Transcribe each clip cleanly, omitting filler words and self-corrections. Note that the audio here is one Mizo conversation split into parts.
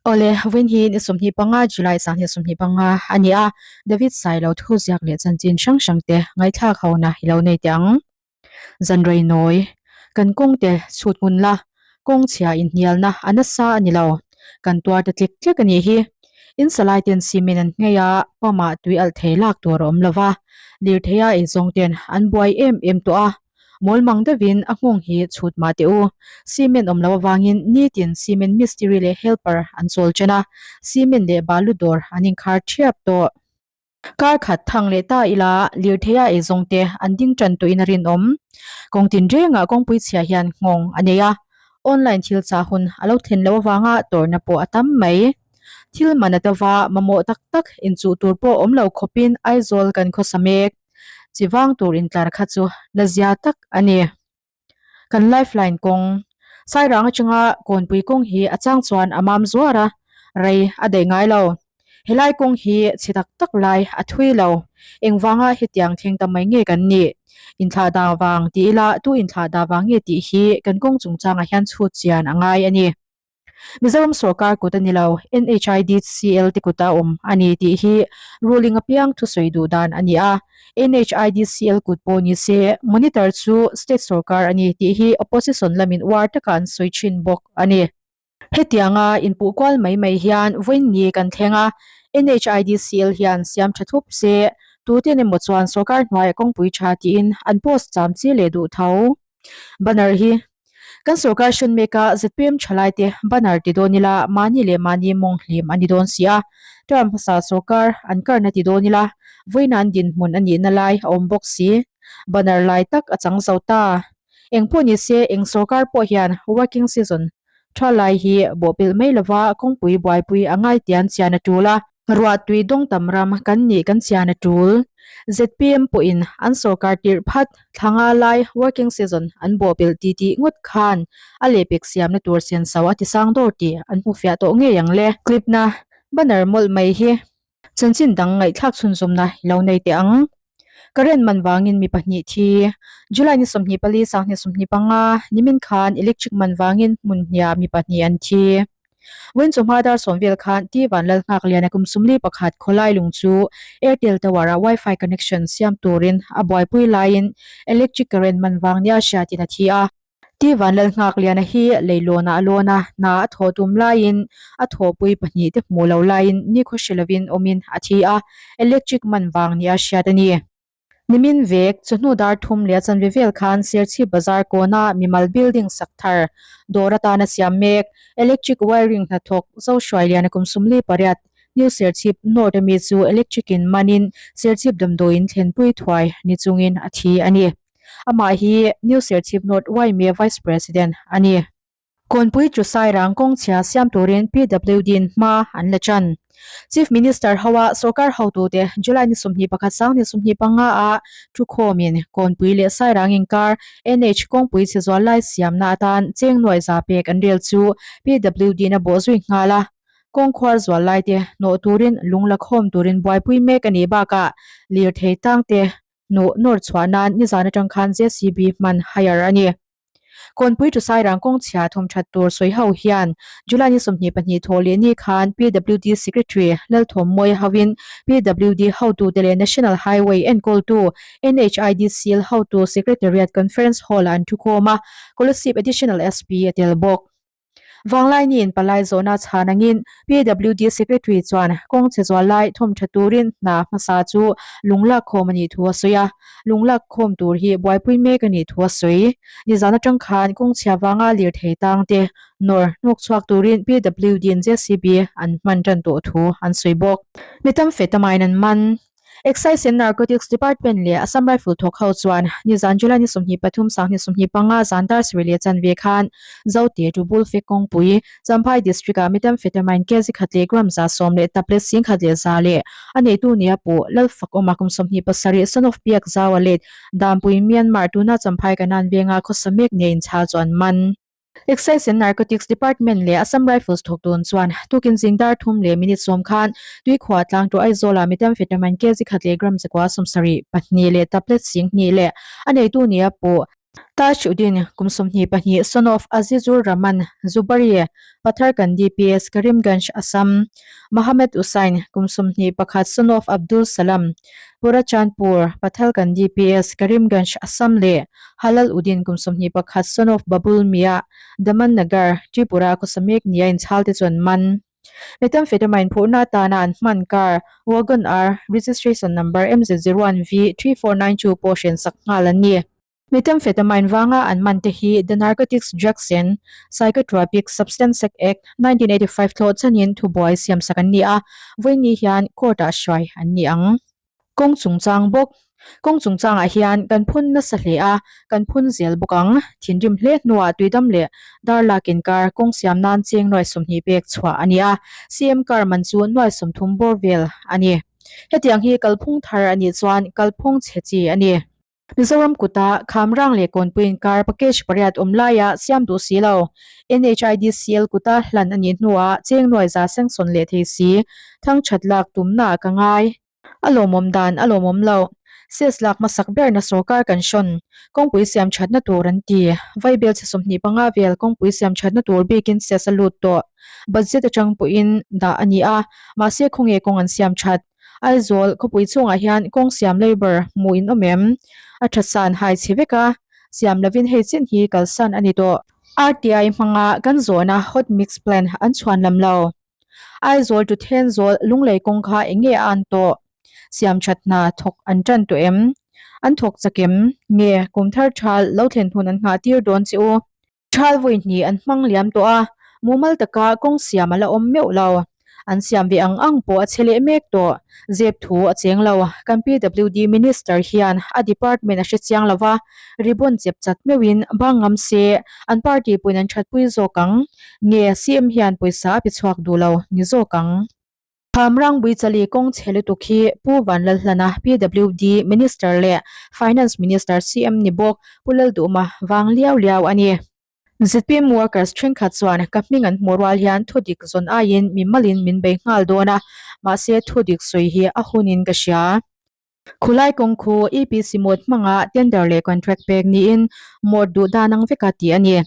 Awle, vawiin hi ni 25 July 2025 a ni a, David Sailo thu ziak leh chanchin hrang hrang te ngaihthlak hona i lo nei teh ang. Zanrei nawi, kan kawng te chhut ngun la, kawng chhia inhnialna a nasa a ni lo, kan tuar ta tlek tlek a nih hi. In salai ten cement an nghei a, pump ah tui alh thei lak tur a awm lo va, lirthei a eizawng ten an buai em em tawh a. Mawlmang deuhin a nghawng hi chhut mah teh u. Cement awm loh avangin nitin cement mistiri leh helper an chawl chen a, cement leh balu dawr an inkhar thiap tawh. Kar khat thang leh ta ila lirtheia eizawng te an ding tan tawhin a rinawm. Kawng tinrengah kawngpui chhia hian nghawng a nei a, online thil chah hun a lo thlen loh avanga tawrhna pawh a tam mai. Thil man a dova mamawh tak tak inchuh tur pawh awm lo khawpin Aizawl kan khawsa mek. Chi vang tur intlar kha chu la zia tak a ni. Kan lifeline kawng Sairang atanga Kawnpui kawng hi a chang chuan a mam zuar a, rei a daih ngai lo. Helai kawng hi chhe tak tak lai a thui lo. Engvanga hetiang thleng ta mai nge kan nih? Inthlah dah vang ti ila tu inthlah dah vang nge tih hi kan kawng chungchangah hian chhut chian a ngai a ni. Mizoram sorkar kut a ni lo, NHIDCL te kuta awm a ni tih hi ruling apiang thusawi duh dan a ni a. NHIDCL kut pawh ni se, monitor chu state sorkar a ni tih hi opposition lamin uar taka an sawi thin bawk a ni. Hetianga inpuh kual mai mai hian vawiin ni kan thleng a, NHIDCL hian siam tha thup se, tuten emaw chuan sorkar hnuaiah kawngpui tha tiin an post cham chi leh duh tho. Banner hi Kan sorkar hran meka zpm thalaite banner ti dawn ila mahni leh mahni mawng hlim a ni dawn si a, term hmasa sorkar an karna ti dawn ila vawiin an dinhmun a nihna lai a awm bawk si. Banner lai tak a chang zo ta. Engpawh ni se eng sorkar pawh hian working season tha lai hi bawhpelh mai lova kawngpui buaipui a ngai tian chian a tul a. Ruah tui dawng tam ram kan nih kan chian a tul. Zpm pawhin an sorkar tirh phat thla nga lai working season an bawhpelh ti tih ngawt khan a lehpek siamna tur senso a ti sang dawr tih an hmu fiah tawh ngei ang le. Clip-na banner mawlh mai hi chanchin dang ngaihthlak chhunzawmna i lo nei teh ang. Current man vangin mi pahnih thi. July ni 24 2025 nimin khan electric man vangin hmun hniah mi pahnih an thi. Vawiin chawhma dar sawm vel khan T Vanlal Nghakliana kum 41 khawlai lung chu Airtel Tower-ah Wi-Fi connection siam turin a buaipui laiin electric current man vang nia hriatin a thi a. T Vanlal Nghakliana hi leilawnah a lawn a, hna a thawh tum laiin a thawhpui pahnih te hmuh lo laiin nikhaw hre lovin awmin a thi a, electric man vang nia hriat a ni. Nimin vek, chawhnu dar thum leh a chanve vel khan Serchhip Bazar kawna mimal building sak thar dawr atana siam mek electric wiring hnathawk Zohruailiana kum 48 New Serchhip North ami chu electric in manin Serchhip damdawiin thlenpui thuai ni chungin a thi a ni. Amah hi New Serchhip North YMA Vice President a ni. Kawnpui chu Sairang kawngchhia siam turin PWD-in hma an la chan. Chief Minister hoa sorkar hotute July ni 21 sang ni 25 a thukhawmin Kawnpui leh Sairang inkar NH kawngpui chhe zual lai siamna atan cheng nuai za pek an rel chu PWD-in a bawh zui nghal a. Kawng khuar zual laite hnawh turin lung la khawm turin buaipui mek a nih bakah lirthei tangte hnuh nawr chhuah nan nizan atang khan JCB hman hire a ni. Kawnpui to Sairang kawng chhia thawm that tur sawi ho hian July ni 22 thawh leh ni khan PWD Secretary Lalthawmmawia hovin PWD hotute leh National Highway enkawltu NHIDCL hotu Secretariat Conference Hall-ah an thukhawm a, Kolasib Additional SP a tel bawk. Vanglainiin palai zawhna chhan angin PWD Secretary chuan kawng chhe zual lai thawm tha turin hna hmasa chu lung lak khawm a nih thu a sawi a, lung lak khawm tur hi buaipui mek a nih thu a sawi. Nizan atang khan kawng chhia vanga lirthei tang te nawr hnuk chhuak turin PWD in JCB an hman tan tawh thu an sawi bawk. Mi tam fe tamain an man. Excise and Narcotics Department leh Assam Rifle thawk ho chuan nizan July ni 23 sang ni 25 zan dar sarih leh chanve khan Zote to Bulfek kawngpui Champhai District ah Methamphetamine kg khat leh gram za sawm leh tablet sing khat leh za leh a neitu nia puh Lalfakawma kum 27 son of Piak Zaua let Dampui Myanmar tuna Champhai Kanan venga khawsa mek nia inchhal chu an man. Excise and Narcotics Department leh Assam Rifles thawk dawn chuan tukin zing dar thum leh minute sawm khan Tuikhua tlang to Aizawlah methamphetamine kg khat leh gram zakua 72 leh tablet 20 leh a neitu nia puh. Taj Uddin, kum 22, son of Azizur Rahman, Zubari, Patharkandi PS, Karimganj, Assam, Mohammed Usain, kum 21, son of Abdul Salam, Purachandpur, Pathalkandi PS, Karimganj, Assam leh Halal Uddin, kum 21, son of Babul Miah, Daman Nagar, Tripura khawsa mek nia inchhal te chuan man. Methamphetamine phurhna atana an hman car, Wagon R, registration number MZ01V 3492 pawh hrensak nghal an ni. Methamphetamine vanga an man te hi The Narcotics Drugs and Psychotropic Substances Act, 1985 thlawh chanin thubuai siamsak an ni a, vawiini hian court-ah hruai an ni ang. Kawng chungchang bawk. Kawng chungchangah hian kan phun nasa hle a, kan phun zel bawk ang. Thinrim hle hnuah tuidam leh darlak inkar kawng siam nan cheng nuai 20 pek chhuah a ni a, CM car man chu nuai 30 bawr vel a ni. Hetiang hi kalphung thar a nih chuan kalphung chhe chi a ni. Mizoram kuta Khamrang leh Kawnpui inkar package pariat awm laia siam duh si lo. NHIDCL kuta hlan a nih hnuah cheng nuai za sengsawn leh thei si thang that lak tumnaah ka ngai. A lawmawm dan a lawmawm lo. Ses lak hmasak berna sorkar kan hrawn. Kawngpui siam thatna tur an ti. Vaibel chhe 25 vel kawngpui siam thatna tur bikin ses a lut tawh. Budget atang pawhin dah a ni a, mahse khawnge kawng an siam that. Aizawl khawpui chhungah hian kawng siam labour hmuh in awm em? A tha san hai chhe vek a, siam lovin hei chin hi kalsan a ni tawh. RTI hmanga kan zawhna hot mix plan an chhuan lam lo. Aizawl to Thenzawl Lunglei kawng kha eng nge a an tawh? Siam that hna thawk an tan tawh em? An thawk chak em? Nge kum thar thal lo thlen hun an nghah tir dawn che u? Thal vawi hnih an hmang liam tawh a, mumal taka kawng siam a la awm meuh lo. An siam ve ang ang pawh a che leh mek tawh. Zep thu a cheng lo. Kan PWD Minister hian a department a hre chiang lo va, ribbon chep chat meuhin bang ngam se an party pawhin an thatpui zawk ang. Nge CM hian pawisa a pe chhuak duh lo ni zawk ang. Khamrang Buichali kawng chhe lutuk hi Pu Vanlalhlana, PWD Minister leh Finance Minister CM ni bawk Pu Lalduhma vang liau liau a ni. Zpm workers thenkhat chuan ka hming an hmuh rual hian thudik zawn aiin mi malin min bei nghal dawn a, mahse thudik sawi hi a hunin ka hria. Khulai kawng khu EPC mode hmanga tender leh contract pek niin mode duh dan ang veka tih a ni.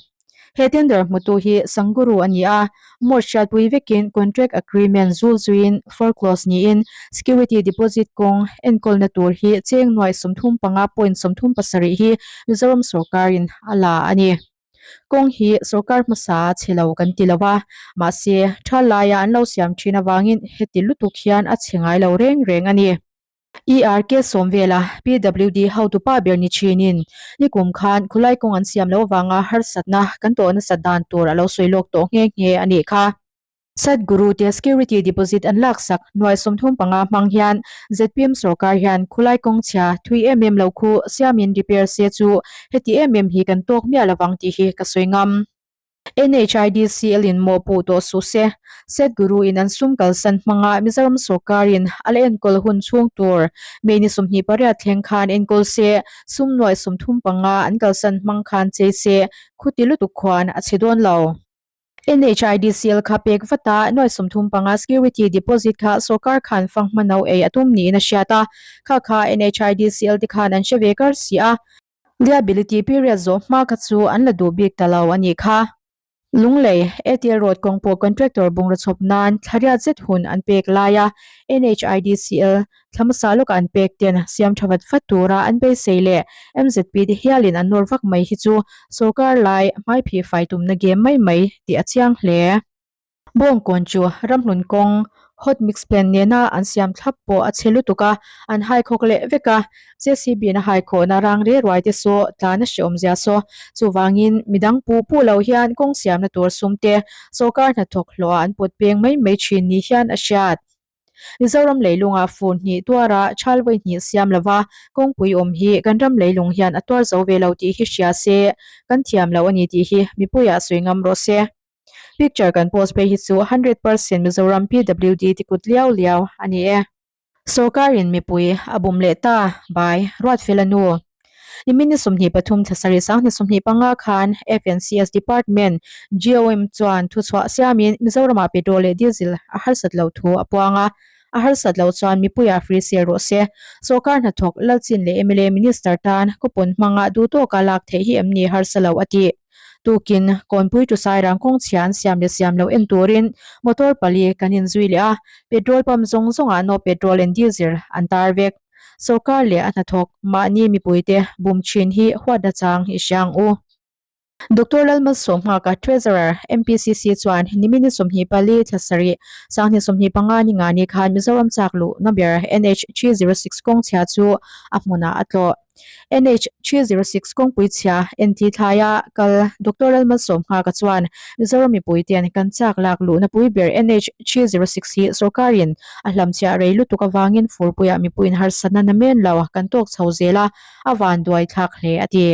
He tender hmutu hi Sanguru a ni a, mode hriatpui vekin contract agreement zul zuiin foreclose niin security deposit kawng enkawlna tur hi cheng nuaih 35.37 hi Mizoram sorkarin a la a ni. Kawng hi sorkar hmasa chhe lo kan ti lo a, mahse tha laia an lo siam thin avangin heti lutuk hian a chhe ngai lo reng reng a ni. ERK sawm vela PWD hotupa ber ni thinin nikum khan khulai kawng an siam lo avanga harsatna kan tawh nasat dan tur a lo sawi lawk tawh nghe nghe a nih kha. Sadhguru te security deposit an laksak nuai 35 hmang hian zpm sorkar hian khulai kawng chhia thui em em lo khu siamin repair se chu heti em em hi kan tawk miah lovang tih hi ka sawi ngam. NHIDCL in mawhpuh tawh suh se, Sadhguru in an sum kalsan hmanga Mizoram sorkar in a la enkawl hun chhung tur May ni 28 thleng khan enkawl se, sum nuai 35 an kalsan hmang khan chei se, khuti lutuk khuan a chhe dawn lo. NHIDCL kha pek vat a, nuai 35 security deposit kha sorkar khan fanghma no ei a tum niin a hriat a, kha kha NHIDCL te khan an hre ve kar si a. Liability period zawh hma kha chu an la duh bik ta lo a nih kha. Lunglei, ATL Road kawng pawh contractor bungraw chhawp nan thlariat zet hun an pek lai a, NHIDCL thla hmasa lawkah an pek ten siam tha vat vat tura an beisei leh MZP te hialin an nawr vak mai hi chu sorkar lai hmaiphih fai tumna game mai mai tih a chiang hle. Bawngkawn chu ramhlun kawng hot mix plant nena an siam thlap pawh a chhe lutuk a, an hai khawk leh vek a. JCB in a hai khawhna rang re ruai te saw tlan a hrehawm zia saw. Chuvangin midang puh puh lo hian kawng siamna tur sum te sorkar hnathawk hlawhah an pawt peng mai mai thin ni hian a hriat. Mizoram leilungah fur hnih tuara chal vawi hnih siam lova kawngpui awm hi kan ram leilung hian a tuar zo ve lo tih hi hria se, kan thiam lo a ni tih hi mipuiah sawi ngam rawh se. Picture kan post phei hi chu 100% Mizoram PWD ti kut liau liau a ni e. Sorkarin mipui a bum leh ta, by Ruatfela nu. Nimin ni 23 thla sarih sang ni 25 khan FNCS Department, GOM, chuan thuchhuah siamin Mizoramah petrol leh diesel a harsat loh thu a puang a. A harsat loh chuan mipuiah free sale rawh se. Sorkar hnathawk Lalchin leh mla Minister tan coupon hmanga duh tawka lak theih hi em ni harsa lo a ti. Tukin Kawnpui to Sairang kawng chhia an siam leh siam loh en turin motor pali kan inzui leh a, petrol pump zawng zawngah no petrol and diesel an tar vek. Sorkar leh a hnathawk mahni mipuite bum thin hi huatna chang i hria ang u. Doctor Lalmalsawmnghaka, Treasurer, MPCC chuan nimini 24 thla sarih, sanghnih 25 ni nga ni khan Mizoram chak luhna ber NH 306 kawng chhia chu a hmunah a tlawh. NH 306 kawngpui chhia NT thlaia kal Doctor Lalmalsawmnghaka chuan Mizoram mipuite'n kan chak lak luhna pui ber NH 306 hi sorkarin a hlamchhiah rei lutuk avangin furpuiah mipuiin harsatna namen lo kan tawk chho zel a, a vanduai thlak hle a ti.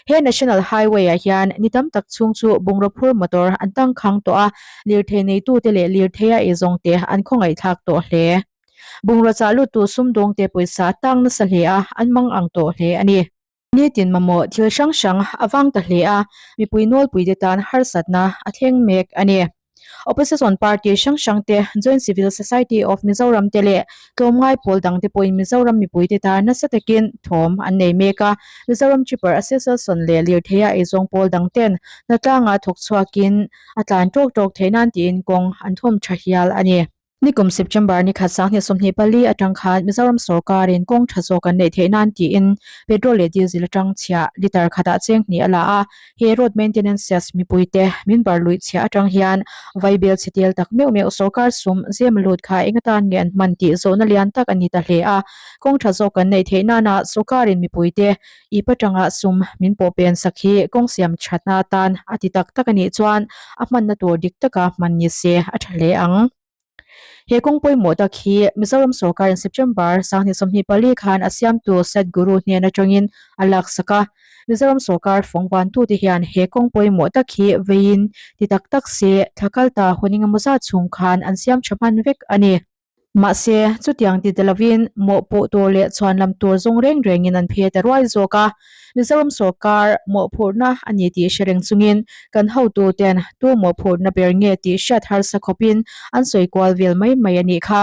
He National Highway ah hian ni tam tak chhung chu bungraw phur motor an tangkhang tawh a, lirthei neitute leh lirtheia eizawngte an khawngaihthlak tawh hle. Bungraw chah luttu sumdawngte pawisa a tang nasa hle a, an mang ang tawh hle a ni. Nitin mamawh thil hrang hrang a vang ta hle a, mipui nawlpuite tan harsatna a thleng mek a ni. Opposition party hrang hrang te, Joint Civil Society of Mizoram te leh tlawmngai pawl dang te pawhin Mizoram mipuite tan nasa takin thawm an nei mek a. Mizoram Tripper Association leh lirtheia eizawng pawl dang ten hnatlanga thawk chhuakin a tlan tawk tawk theih nan tiin kawng an thawm tha hial a ni. Nikum September ni khat 2024 atang khan Mizoram sorkarin kawng tha zawk an neih theih nan tiin petrol leh diesel atang chhiah litre khatah cheng hnih a la a. He road maintenance cess mipuite min bar luih chhiah atang hian vaibel chhe tel tak meuh meuh sorkar sum zem lut kha eng atan nge an hman tih zawhna lian tak a ni ta hle a. Kawng tha zawk kan neih theih nana sorkarin mipuite ip atanga sum min pawh pen sak hi kawng siam thatna atan a ti tak tak a nih chuan a hmanna tur dik taka hman ni se a tha hle ang. He kawng pawimawh tak hi Mizoram sorkarin September 2024 khan a siamtu Sadhguru hnen atangin a laksak a. Mizoram sorkar fawngvantute hian he kawng pawimawh tak hi veiin ti tak tak se thla kalta hun engemaw zat chhung khan an siam tha hman vek a ni. Mahse, chutiang ti ta lovin mawhpuh tur leh chhuanlam tur zawng reng rengin an phe ta ruai zawk a. Mizoram sorkar mawhphurhna a ni tih hre reng chungin kan hotuten tu mawhphurhna ber nge tih hriat harsa khawpin an sawi kual vel mai mai a nih kha.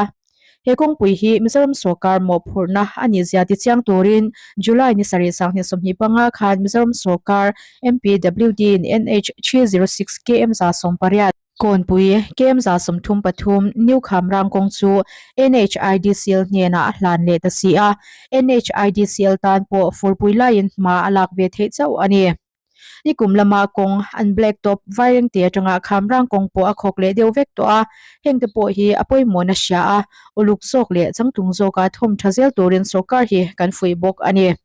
He kawngpui hi Mizoram sorkar mawhphurhna a nih zia tichiang turin July ni sarih 2025 khan Mizoram sorkar MPWD in NH 306 KM 180, Kawnpui, KM 33, New Khamrang kawng chu NHIDCL hnenah a hlan leh ta si a, NHIDCL tan pawh furpui laiin hma a lak ve theih chauh a ni. Nikum lama kawng an black top Vairengte atanga Khamrang kawng pawh a khawk leh deuh vek tawh a, hengte pawh hi a pawimawhna hria a, uluk zawk leh changtlung zawka thawm tha zel turin sorkar hi kan fuih bawk a ni.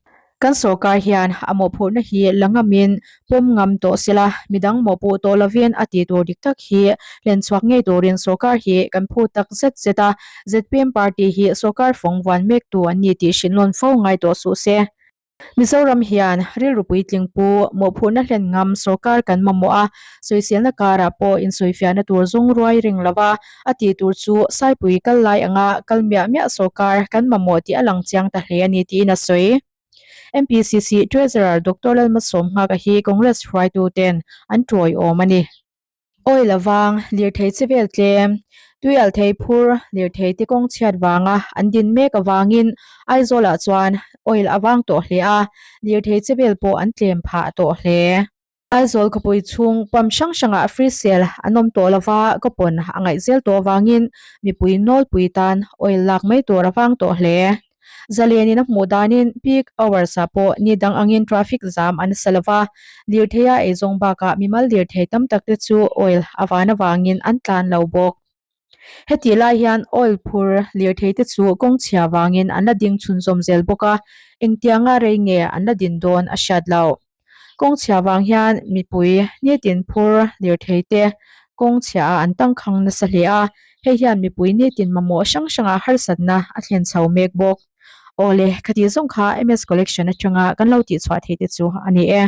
Kan sorkar hian a mawhphurhna hi la ngamin pawm ngam tawh sela, midang mawhpuh tawh lovin a tih tur dik tak hi hlen chhuak ngei turin sorkar hi kan phu tak zet zet a, zpm party hi sorkar fawng vuan mektu an ni tih hrinlawn fo ngai tawh suh se. Mizoram hian rilru puitling pu mawhphurhna hlen ngam sorkar kan mamawh a, sawiselna karah pawh insawifiahna tur zawng ruai ring lova a tih tur chu Saipui kal lai anga kal miah miah sorkar kan mamawh tih a lang chiang ta hle a ni tiin a sawi. MPCC Treasurer Doctor Lalmasawmnghaka hi Congress hruaituten an tawiawm a ni. Oil avang, lirthei che vel tlem, tuial thei phur, lirthei te kawng chhiat vanga an din mek avangin Aizawlah chuan oil avang tawh hle a, lirthei che vel pawh an tlem phah tawh hle. Aizawl khawpui chhung pump hrang hrangah free sale an awm tawh lova coupon a ngaih zel tawh avangin mipui nawlpui tan oil lak mai tur a vang tawh hle. Zalenin a hmuh danin peak hours ah pawh ni dang angin traffic zam a nasa lova, lirtheia eizawng bakah mimal lirthei tam tak te chu oil a van avangin an tlan lo bawk. Hetih lai hian oil phur lirthei te chu kawng chhia vangin an la ding chhunzawm zel bawk a, engtianga rei nge an la din dawn a hriat loh. Kawng chhia vang hian mipui nitin phur lirthei te kawng chhia ah an tangkhang nasa hle a, hei hian mipui nitin mamawh hrang hrangah harsatna a thlen chho mek bawk. Awle, khati zawng kha MS Collection atanga kan lo tihchhuah theih te chu a ni e.